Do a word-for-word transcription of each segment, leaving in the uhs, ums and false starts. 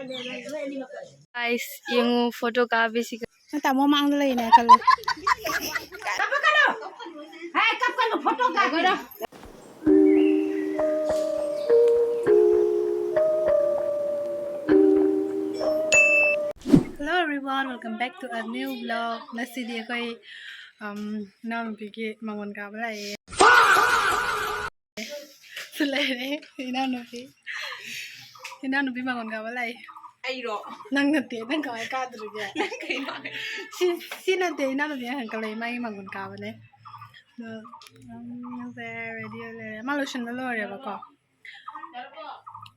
Guys, ꯌꯦꯡꯉꯨ, photo ꯀꯥꯞꯄꯤꯁꯤꯒ꯫ ꯅꯪ ꯇꯥꯃꯣ ꯃꯥꯡꯗ ꯂꯩꯅꯦ ꯈꯜꯂꯣ꯫ ꯀꯞꯀꯅꯨ! ꯍꯦ, ꯀꯞꯀꯅꯨ, photo ꯀꯥꯞꯀꯅꯨ! Hello everyone, welcome back to a new vlog. ꯉꯁꯤꯗꯤ ꯑꯩꯈꯣꯏ, ꯎꯝ, ꯏꯅꯥꯎꯅꯨꯄꯤꯒꯤ ꯃꯉꯣꯟ ꯀꯥꯕ ꯂꯥꯛꯑꯦ꯫ ꯁꯤ ꯂꯩꯔꯦ, ꯏꯅꯥꯎꯅꯨꯄꯤ꯫ ꯏꯅꯥꯎꯅꯨꯄꯤ ꯃꯉꯣꯟ ꯀꯥꯕ ꯂꯥꯛꯑꯦ꯫ ꯑꯩꯔꯣ? ꯅꯪ ꯅꯠꯇꯦ, ꯅꯪ ꯀꯃꯥꯏ ꯀꯥꯗꯣꯔꯤꯒꯦ? ꯅꯪ ꯀꯩꯅꯣ? ꯁꯤ, ꯁꯤ ꯅꯠꯇꯦ, ꯏꯅꯥꯎꯅꯨꯄꯤ ꯉꯥꯛꯇ ꯂꯩ, ꯃꯥꯒꯤ ꯃꯉꯣꯟ ꯀꯥꯕꯅꯦ꯫ ꯑꯗꯣ, ꯎꯝ, ꯁꯦ, ready ꯑꯣꯏ ꯂꯩꯔꯦ꯫ ꯃꯥ ꯂꯣꯏꯁꯤꯟꯕ ꯂꯣꯏꯔꯦꯕꯀꯣ꯫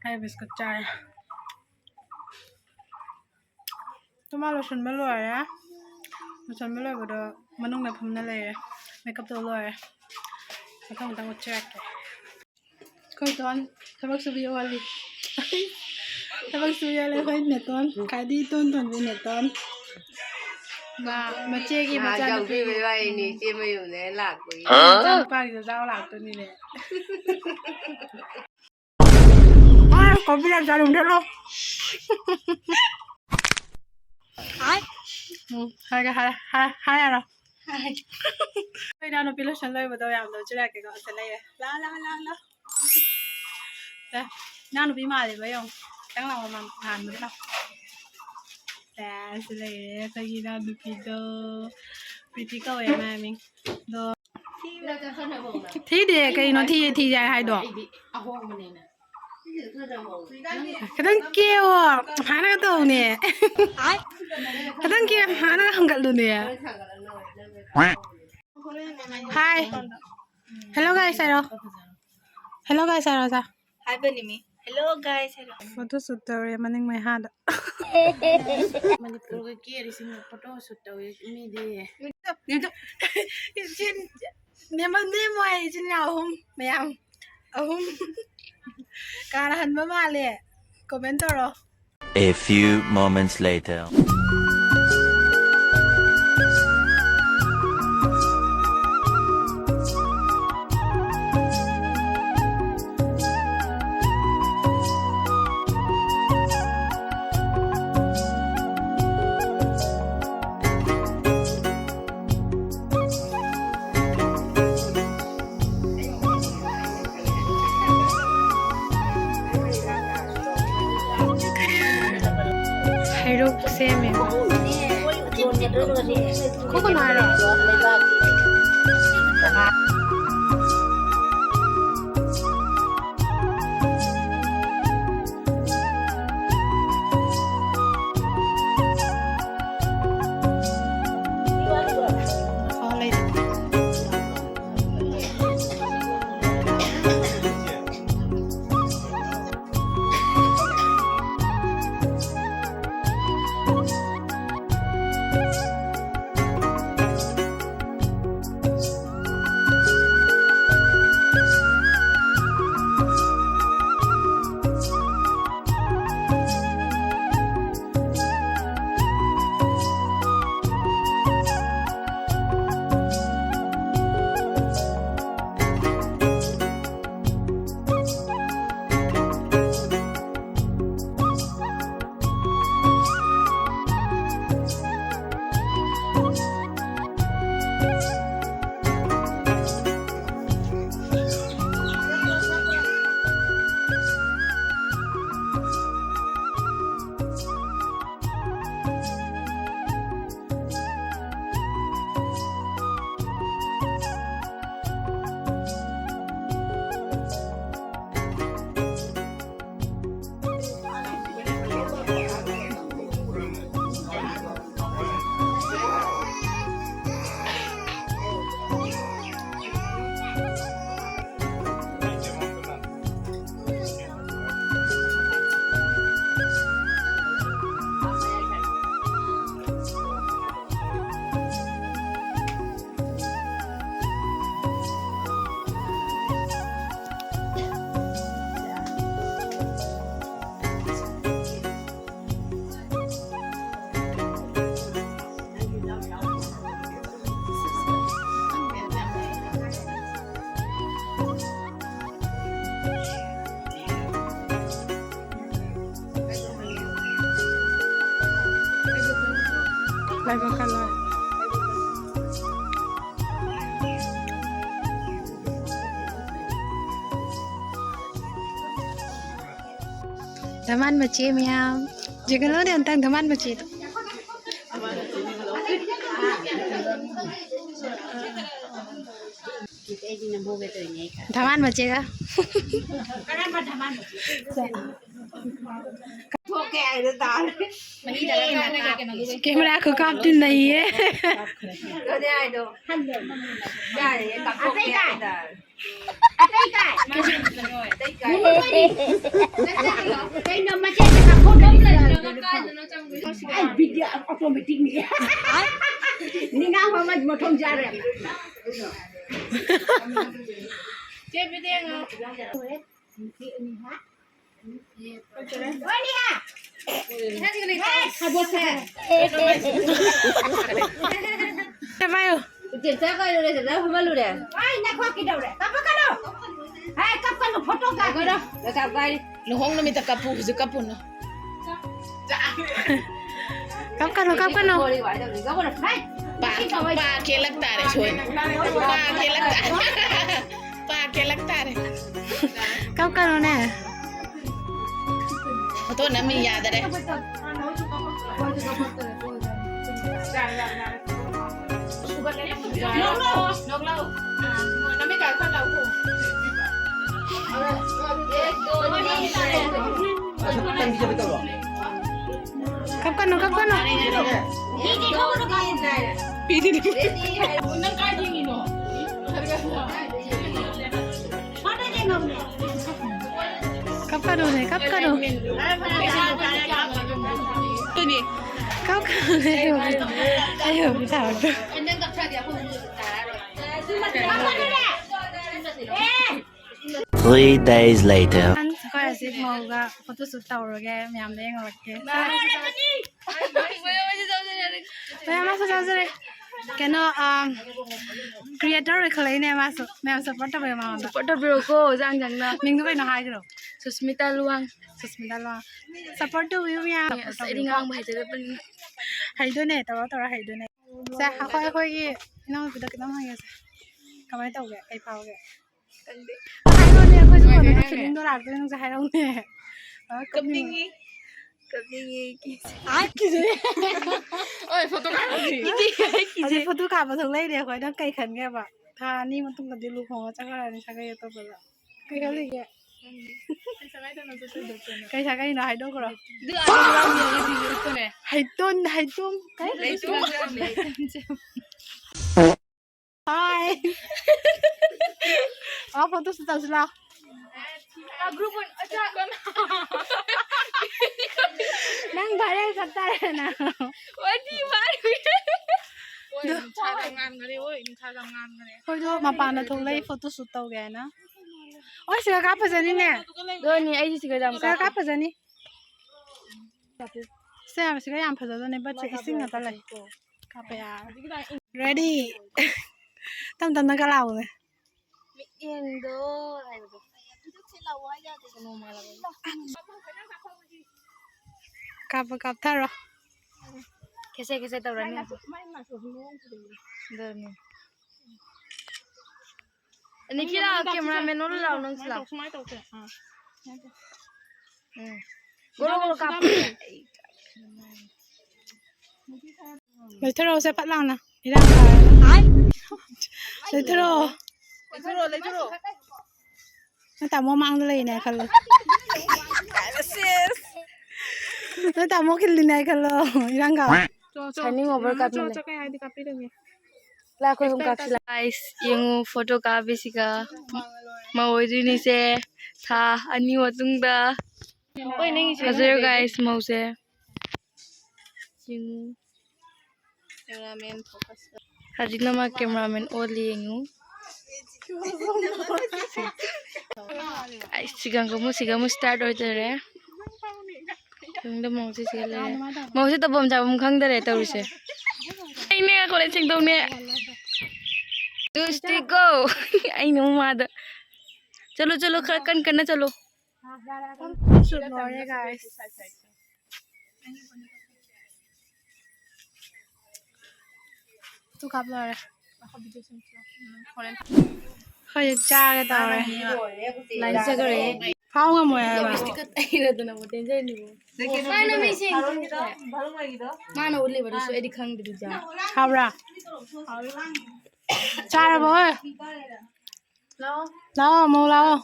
ꯑꯩ ꯕꯤꯁꯀꯨꯠ ꯆꯥꯔꯦ꯫ ꯑꯗꯨ ꯃꯥ ꯂꯣꯏꯁꯤꯟꯕ ꯂꯣꯏꯔꯦ꯫ ꯂꯣꯏꯁꯤꯟꯕ ꯂꯣꯏꯕꯗꯣ ꯃꯅꯨꯡꯗ ꯐꯝꯅ ꯂꯩꯔꯦ꯫ Makeup ꯇꯧ ꯂꯣꯏꯔꯦ꯫ ꯃꯊꯪ ꯃꯊꯪ ꯎꯠꯆꯔꯛꯀꯦ꯫ ꯑꯩꯈꯣꯏ ꯇꯣꯟ ꯊꯕꯛ ꯁꯨꯕꯤ ꯑꯣꯜꯂꯤ꯫ ꯊꯕꯛ ꯁꯨꯕꯤ ꯑꯣꯜꯂꯤ ꯑꯩꯈꯣꯏ ꯅꯦꯇꯣꯟ꯫ ꯈ꯭ꯋꯥꯏꯗꯒꯤ ꯏꯇꯣꯟ ꯇꯣꯟꯕꯤ ꯅꯦꯇꯣꯟ꯫ ꯃꯥ ꯃꯆꯦꯒꯤ ꯅꯍꯥꯟ ꯃꯆꯥꯅꯨꯄꯤ꯫ ꯌꯥꯎꯕꯤꯕꯩ ꯋꯥꯔꯤꯅꯤ, ꯏꯆꯦ ꯃꯌꯨꯝꯗ ꯂꯥꯛꯄꯒꯤ꯫ ꯃꯆꯥꯅꯨꯄꯥꯒꯤꯁꯨ ꯆꯥꯎ ꯂꯥꯛꯇꯣꯏꯅꯤꯅꯦ꯫ ꯍꯥꯏ, ꯀꯣꯐꯤ ꯌꯥꯝ ꯆꯥꯔꯨꯝ ꯆꯠꯂꯣ꯫ ꯍꯥꯏ꯫ ꯎꯝ, ꯍꯥꯏꯒꯦ, ꯍꯥꯏ, ꯍꯥꯏ, ꯍꯥꯏ ꯌꯥꯔꯣ? ꯍꯥꯏ꯫ ꯑꯩꯈꯣꯏ ꯏꯅꯥꯎꯅꯨꯄꯤ ꯂꯣꯏꯁꯟ ꯂꯣꯏꯕꯗꯣ ꯌꯥꯝ ꯂꯧꯁꯤꯜꯂꯛꯀꯦꯀꯣ꯫ ꯑꯁ, ꯂꯩꯔꯦ꯫ ꯂꯥ, ꯂꯥ, ꯂꯥ, ꯂꯥ꯫ ꯁꯦ, ꯏꯅꯥꯎꯅꯨꯄꯤ ꯃꯥꯜꯂꯤꯕ ꯌꯦꯡꯉꯨ꯫ ꯈꯤꯇꯪ ꯂꯥꯎꯕ ꯃꯥꯟ-, ꯃꯥꯟꯕꯗꯤ ꯂꯥꯎ꯫ ꯁꯦ, ꯁꯤ ꯂꯩꯔꯦ ꯑꯩꯈꯣꯏꯒꯤ ꯏꯅꯥꯎꯅꯨꯄꯤꯗꯣ꯫ ꯄ꯭ꯔꯤꯇꯤ ꯀꯧꯋꯦ ꯃꯥꯏ ꯃꯤꯡ꯫ ꯑꯗꯣ ꯊꯤꯗꯦ, ꯀꯩꯅꯣ ꯊꯤꯌꯦ, ꯊꯤꯌꯦ ꯍꯥꯏꯗꯣ? ꯈꯤꯇꯪ ꯀꯦꯌꯣ, ꯍꯥꯟꯅꯒ ꯇꯧꯅꯦ꯫ ꯈꯤꯇꯪ ꯀꯦ, ꯍꯥꯟꯅꯒ ꯍꯪꯒꯠꯂꯨꯅꯦ꯫ Hi. Hello guys ꯍꯥꯏꯔꯣ꯫ Hello guys ꯍꯥꯏꯔꯣ, ꯁꯥ꯫ ꯍꯥꯏꯕꯅꯤ ꯃꯤ꯫ Hello guys ꯍꯥꯏꯔꯣ꯫ Photo shoot ꯇꯧꯔꯦ ꯃꯅꯤꯡ ꯃꯩꯍꯥꯗ꯫ ꯃꯅꯤꯄꯨꯔꯒ ꯀꯦꯔꯤꯁꯤꯡꯅ photo shoot ꯇꯧꯋꯦ ꯃꯤꯗꯤ꯫ ꯅꯦꯝꯕ ꯅꯦꯝꯃꯣ ꯍꯥꯏ ꯏꯆꯤꯟ ꯏꯅꯥꯎ ꯑꯍꯨꯝ ꯃꯌꯥꯝ꯫ ꯑꯍꯨꯝ꯫ ꯀꯅꯥꯅ ꯍꯟꯕ ꯃꯥꯜꯂꯦ? Comment ꯇꯧꯔꯣ꯫ A few moments later. ꯍꯩꯔꯨꯛ ꯁꯦꯝꯃꯦꯕ꯫ ꯈꯣꯛꯀꯅꯨ ꯍꯥꯏꯔꯣ? ꯂꯥꯏꯕꯛ ꯀꯜꯂꯣ꯫ ꯙꯃꯥꯟ ꯃꯆꯦ ꯃꯌꯥꯝ, ꯌꯦꯡꯍꯜꯂꯣꯅꯦ ꯑꯝꯇꯪ ꯙꯃꯥꯟ ꯃꯆꯦꯗꯣ꯫ ꯙꯃꯥꯟ ꯃꯆꯦꯒ꯫ ꯀꯦꯃꯦꯔꯥ ꯈꯨꯀꯥꯞꯇꯤ ꯅꯩꯌꯦ꯫ ꯀꯩꯅꯣ ꯃꯆꯦꯁꯦ ꯀꯥꯞꯊꯣꯛꯇ꯭ꯔꯗꯤ ꯀꯥꯏꯗꯅꯣ ꯆꯪꯗꯣꯏꯁꯦ? ꯑꯩ ꯕꯤꯗꯤꯑꯣ ꯑꯣꯇꯣꯃꯦꯇꯤꯛꯅꯤ꯫ ꯅꯤꯡꯉꯥ ꯃꯃꯜ ꯃꯊꯣꯡ ꯆꯥꯔꯦ꯫ ꯆꯦ ꯕꯤꯗꯤꯑꯣ ꯉꯥꯛ꯫ ꯄꯥꯏꯌꯨ꯫ ꯎꯆꯦꯛ ꯆꯥꯛ ꯀꯥꯏꯔꯨꯔꯦ, ꯆꯦꯆꯥ ꯐꯝꯍꯜꯂꯨꯔꯦ꯫ ꯍꯥꯏ, ꯅꯈ꯭ꯋꯥ ꯀꯩꯗꯧꯔꯦ? ꯀꯞꯄꯛꯀꯅꯨ꯫ ꯍꯥꯏ, ꯀꯞꯀꯅꯨ, ꯐꯣꯇꯣ ꯀꯥꯞꯀꯅꯨ꯫ ꯂꯨꯍꯣꯡ ꯅꯨꯃꯤꯠꯇ ꯀꯞꯄꯨ, ꯍꯧꯖꯤꯛ ꯀꯞꯄꯨꯅꯨ꯫ ꯀꯞꯀꯅꯨ, ꯀꯞꯀꯅꯨ꯫ ꯍꯥꯏ, ꯄꯥ, ꯄꯥ ꯀꯦꯜꯂꯛ ꯇꯥꯔꯦ ꯁꯣꯏꯅ꯫ ꯄꯥ ꯀꯦꯜꯂꯛ ꯇꯥꯔꯦ꯫ ꯄꯥ ꯀꯦꯜꯂꯛ ꯇꯥꯔꯦ꯫ ꯀꯞꯀꯅꯨꯅꯦ꯫ ꯐꯣꯇꯣ ꯅꯝꯃꯤ ꯌꯥꯗꯔꯦ꯫ ꯀꯞꯀꯅꯨ, ꯀꯞꯀꯅꯨ꯫ ꯄꯤꯗꯤ꯫ ꯀꯞꯀꯅꯨꯅꯦ, ꯀꯞꯀꯅꯨ꯫ ꯀꯞꯀꯅꯨꯅꯦ꯫ ꯑꯩ ꯍꯧꯖꯤꯛ ꯊꯥꯔꯛꯇꯣ꯫ Three days later. ꯑꯩꯈꯣꯏ ꯍꯧꯖꯤꯛ ꯃꯧꯒ ꯐꯣꯇꯣ ꯁꯨꯠ ꯇꯧꯔꯒꯦ, ꯃꯌꯥꯝꯗ ꯌꯦꯡꯍꯜꯂꯛꯀꯦ꯫ ꯃꯌꯥꯝ ꯃꯥꯁꯨ ꯆꯥꯖꯔꯦ꯫ ꯀꯩꯅꯣ, ꯑꯥ, creator ꯑꯣꯏꯈꯠꯂꯛꯏꯅꯦ ꯃꯥꯁꯨ꯫ ꯃꯌꯥꯝ support ꯇꯧꯕꯤꯌꯣ ꯃꯉꯣꯟꯗ꯫ Support ꯇꯧꯕꯤꯔꯣꯀꯣ, ꯖꯥꯡ ꯖꯥꯡꯅ꯫ ꯃꯤꯡꯗꯣ ꯀꯩꯅꯣ ꯍꯥꯏꯈ꯭ꯔꯣ? ꯁꯨꯁꯃꯤꯇꯥ ꯂꯨꯋꯥꯡ꯫ ꯁꯨꯁꯃꯤꯇꯥ ꯂꯨꯋꯥꯡ꯫ Support ꯇꯧꯕꯤꯌꯨ ꯃꯌꯥꯝ꯫ ꯑꯁ, ꯑꯩꯗꯤ ꯉꯥꯡꯕ ꯍꯩꯖꯗꯕꯅꯤꯅ꯫ ꯍꯩꯗꯣꯏꯅꯦ, ꯇꯧꯔ ꯇꯧꯔ ꯍꯩꯗꯣꯏꯅꯦ꯫ ꯁꯦ, ꯑꯩꯈꯣꯏ, ꯑꯩꯈꯣꯏꯒꯤ ꯏꯅꯥꯎꯅꯨꯄꯤꯗ ꯈꯤꯇꯪ ꯍꯪꯒꯦꯁꯦ꯫ ꯀꯃꯥꯏꯅ ꯇꯧꯒꯦ? ꯀꯩ ꯐꯥꯎꯒꯦ? ꯈꯪꯗꯦ꯫ ꯍꯥꯏꯔꯣꯅꯦ, ꯑꯩꯈꯣꯏꯁꯨ ꯀꯣꯟꯅ ꯅꯨꯡꯉꯥꯏꯔꯦ, ꯐꯤꯂꯤꯡꯗꯣ ꯂꯥꯛꯇꯣꯏꯅꯦ, ꯅꯪꯁꯨ ꯍꯥꯏꯔꯛꯎꯅꯦ꯫ ꯀꯞꯅꯤꯡꯉꯤ꯫ ꯀꯞꯅꯤꯡꯉꯤ, ꯀꯤꯖꯩ꯫ ꯑꯥ, ꯀꯤꯖꯩ꯫ ꯍꯣꯏ, ꯐꯣꯇꯣ ꯀꯥꯞꯄꯗꯤ꯫ ꯀꯤꯖꯩ, ꯑꯩ ꯀꯤꯖꯩ꯫ ꯍꯧꯖꯤꯛ ꯐꯣꯇꯣ ꯀꯥꯞꯄ ꯊꯣꯛꯂꯛꯏꯅꯦ ꯑꯩꯈꯣꯏ꯫ ꯅꯪ ꯀꯩ ꯈꯟꯒꯦꯕ? ꯊꯥ ꯑꯅꯤ ꯃꯇꯨꯡꯗꯗꯤ ꯂꯨꯍꯣꯡꯉ ꯆꯠꯈ꯭ꯔꯅꯤ ꯁꯥꯒꯩ ꯑꯇꯣꯞꯄꯗ꯫ ꯀꯩ ꯈꯜꯂꯤꯒꯦ? ꯀꯩ ꯁꯥꯒꯩꯅꯣ ꯍꯥꯏꯗꯣꯛꯈ꯭ꯔꯣ꯫ ꯑꯗꯨ ꯑꯩ ꯌꯥꯝ ꯌꯦꯡꯉꯦ, ꯎꯠꯄꯅꯦ꯫ ꯍꯩꯇꯣꯟ, ꯍꯩꯇꯣꯟ, ꯀꯩ? ꯂꯩꯇꯣꯟ꯫ ꯍꯥꯏ꯫ ꯑꯥ, ꯐꯣꯇꯣ ꯁꯨꯠ ꯇꯧꯁꯤ ꯂꯥꯎ꯫ ꯑꯥ, group ꯑꯣꯏꯅ, ꯑꯆꯥ꯫ ꯅꯪ viral ꯆꯠꯇꯥꯔꯦ ꯅꯪ꯫ ꯋꯥꯔꯤ ꯋꯥꯔꯤ꯫ ꯑꯣꯏ, ꯅꯨꯡꯁꯥꯗ ꯉꯥꯟꯈ꯭ꯔꯦ, ꯑꯣꯏ, ꯅꯨꯡꯁꯥꯗ ꯉꯥꯟꯈ꯭ꯔꯦ꯫ ꯑꯩꯈꯣꯏꯗꯣ ꯃꯄꯥꯟꯗ ꯊꯣꯛꯂꯛꯏ ꯐꯣꯇꯣ ꯁꯨꯠ ꯇꯧꯒꯦ ꯍꯥꯏꯅ꯫ ꯑꯣꯏ, ꯁꯤꯒ ꯀꯥꯞ ꯐꯖꯅꯤꯅꯦ꯫ ꯑꯗꯨꯅꯤ, ꯑꯩꯁꯨ ꯁꯤꯒ ꯌꯥꯝ ꯁꯤꯒ ꯀꯥꯞꯄꯦ꯫ ꯀꯥꯞ ꯐꯖꯅꯤ꯫ ꯁꯦ, ꯁꯤꯒ ꯌꯥꯝ ꯐꯖꯗꯣꯏꯅꯦ, ꯕꯠꯁꯦ ꯏꯁꯤꯡ ꯉꯥꯛꯇ ꯂꯩ꯫ ꯀꯥꯞꯄ ꯌꯥꯔꯦ꯫ Ready꯫ ꯇꯞ ꯇꯞꯅ ꯀꯥꯞꯂꯛꯎꯅꯦ꯫ ꯃꯤꯠꯌꯦꯡꯗꯣ ꯍꯥꯏꯕꯗꯣ꯫ ꯀꯥꯞꯄ ꯀꯥꯞꯊꯔꯣ꯫ ꯈꯦꯁꯦ ꯈꯦꯁꯦ ꯇꯧꯔꯅꯤ꯫ ꯑꯗꯨꯅꯤ꯫ ꯅꯤꯈꯤꯂꯥ, cameraman ꯑꯣꯜꯂꯨ ꯂꯥꯎ, ꯅꯪꯁꯨ ꯂꯥꯎ꯫ ꯁꯨꯃꯥꯏꯅ ꯇꯧꯁꯦ꯫ ꯑꯥ꯫ ꯎꯝ꯫ ꯒꯣꯔꯣ ꯒꯣꯔꯣ ꯀꯥꯞꯄꯨ꯫ ꯂꯩꯊꯔꯛꯑꯣꯁꯦ ꯐꯠ ꯂꯥꯎꯅ꯫ ꯏꯔꯥꯡ ꯐꯔꯦ꯫ ꯂꯩꯊꯔꯛꯑꯣ꯫ ꯂꯩꯊꯔꯛꯑꯣ, ꯂꯩꯊꯔꯛꯑꯣ꯫ ꯅꯣꯏ ꯇꯥꯃꯣ ꯃꯥꯡꯗ ꯂꯩꯅꯦ ꯈꯜꯂꯣ꯫ ꯅꯣꯏ ꯇꯥꯃꯣ ꯈꯤꯜꯂꯤꯅꯦ ꯈꯜꯂꯣ꯫ ꯏꯔꯥꯡ ꯀꯥꯎ꯫ Signing over ꯀꯥꯞꯅꯕꯅꯦ꯫ ꯂꯥꯛꯈꯣꯏ ꯑꯍꯨꯝ ꯀꯥꯞꯁꯤ ꯂꯥꯎ꯫ Guys, ꯌꯦꯡꯉꯨ ꯐꯣꯇꯣ ꯀꯥꯞꯄꯤꯁꯤꯒ꯫ ꯃꯧ ꯑꯣꯏꯗꯣꯏꯅꯤꯁꯦ ꯊꯥ ꯑꯅꯤ ꯃꯇꯨꯡꯗ꯫ ꯐꯖꯩ guys, ꯃꯧꯁꯦ꯫ ꯌꯦꯡꯉꯨ꯫ Cameraman focus꯫ ꯍꯧꯖꯤꯛꯅ ꯃꯥ cameraman ꯑꯣꯜꯂꯤ ꯌꯦꯡꯉꯨ꯫ ꯑꯩ ꯁꯤꯒ ꯑꯃꯨꯛ, ꯁꯤꯒ ꯑꯃꯨꯛ start ꯑꯣꯏꯗꯣꯔꯦ꯫ ꯈꯪꯗꯦ, ꯃꯧꯁꯦ ꯁꯤꯒ ꯂꯩꯔꯦ꯫ ꯃꯧꯁꯦ ꯇꯧꯐꯝ ꯆꯥꯐꯝ ꯈꯪꯗꯔꯦ ꯇꯧꯔꯤꯁꯦ꯫ ꯑꯩꯅꯦ ꯀꯣꯂꯦꯖ ꯁꯦꯡꯗꯧꯅꯦ꯫ ꯇꯨꯁꯇꯤꯀꯣ꯫ ꯑꯩꯅ ꯑꯃꯨꯛ ꯃꯥꯗ꯫ ꯆꯠꯂꯣ, ꯆꯠꯂꯣ, ꯈꯔ ꯀꯟ ꯀꯟꯅ ꯆꯠꯂꯣ꯫ Shoot ꯂꯣꯏꯔꯦ, guys꯫ ꯇꯨ ꯀꯥꯞ ꯂꯣꯏꯔꯦ꯫ ꯍꯧꯖꯤꯛ ꯆꯥꯒꯦ ꯇꯧꯔꯦ꯫ ꯂꯥꯏꯟ ꯆꯠꯈ꯭ꯔꯦ꯫ ꯍꯥꯎ ꯉꯝꯃꯣꯏ ꯍꯥꯏꯕ꯫ ꯂꯤꯞꯁꯇꯤꯛꯀ ꯇꯩꯔꯗꯅ ꯃꯣꯗꯦꯟ ꯆꯠꯂꯤꯕꯣ꯫ ꯃꯥꯅ ꯃꯤꯁꯦ ꯃꯥꯅ ꯎꯠꯂꯤꯕꯗꯨꯁꯨ ꯑꯩꯗꯤ ꯈꯪꯗ꯭ꯔꯤꯕ꯫ ꯍꯥꯎꯕ꯭ꯔꯥ? ꯆꯥꯔꯕꯣ ꯍꯣꯏ? ꯂꯥꯛꯑꯣ, ꯃꯧ ꯂꯥꯛꯑꯣ꯫